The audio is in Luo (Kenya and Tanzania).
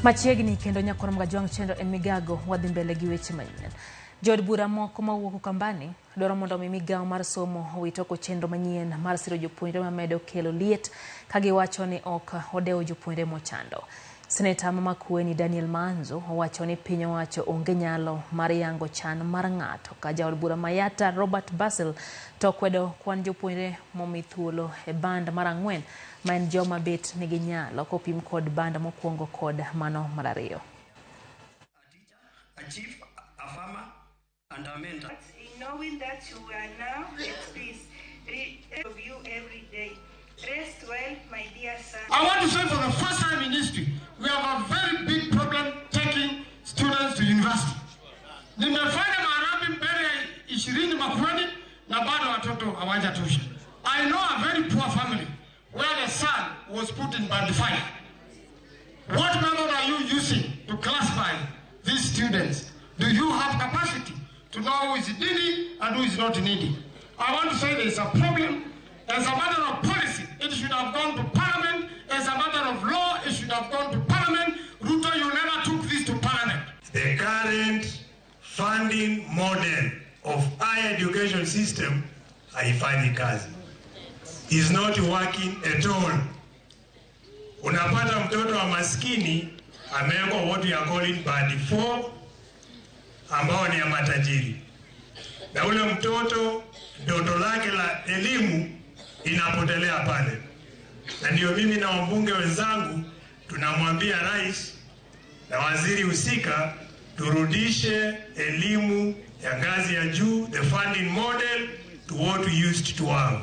Machiegni kendo nyakwar Mgajwang' chenro en migago wadhi mbele gi weche manyien. Jood bura moko mawuok Ukambani dwaro mondo omi migawo mar somo owit oko chenro manyien mar siro jopuonjre mamedo kelo liet ka giwacho ni ok odewo jopuonjre mochando. Seneta ma Makueni Daniel Maanzo owacho ni piny owacho onge nyalo mar yango chan mar ng'ato ka jaod bura ma Yatta Robert Basil to okwedo kwan jopuonjre momi thuolo e band mar 4 ma en joma bet nigi nyalo kopim kod band mokwongo kod mano mar 2. A chief, a farmer, and a mentor. In knowing that you are now at peace, of you every day. Rest well, my dear son. I want to say for the first time in history, we have a very big problem taking students to university. Nimefanya maharambee mbele ya 20 Makueni na bado watoto hawajatosha. I know a very poor family where the son was put in band 5. What method are you using to classify these students? Do you have capacity to know who is needy and who is not needy? I want to say there is a problem. As a matter of policy, it should have gone to parliament. As a matter of law, it should have gone to parliament. Ruto, you never took this to parliament. The current funding model of higher education system haifanyi kazi. Is not working at all. Unapata mtoto wa maskini amewekwa what we are calling band 4 ambao ni ya matajiri. Na ule mtoto ndoto lake la elimu inapotelea pale. Na ndio mimi na wabunge wenzangu tunamwambia rais na waziri husika turudishe elimu ya ngazi ya juu, the funding model to what we used to have.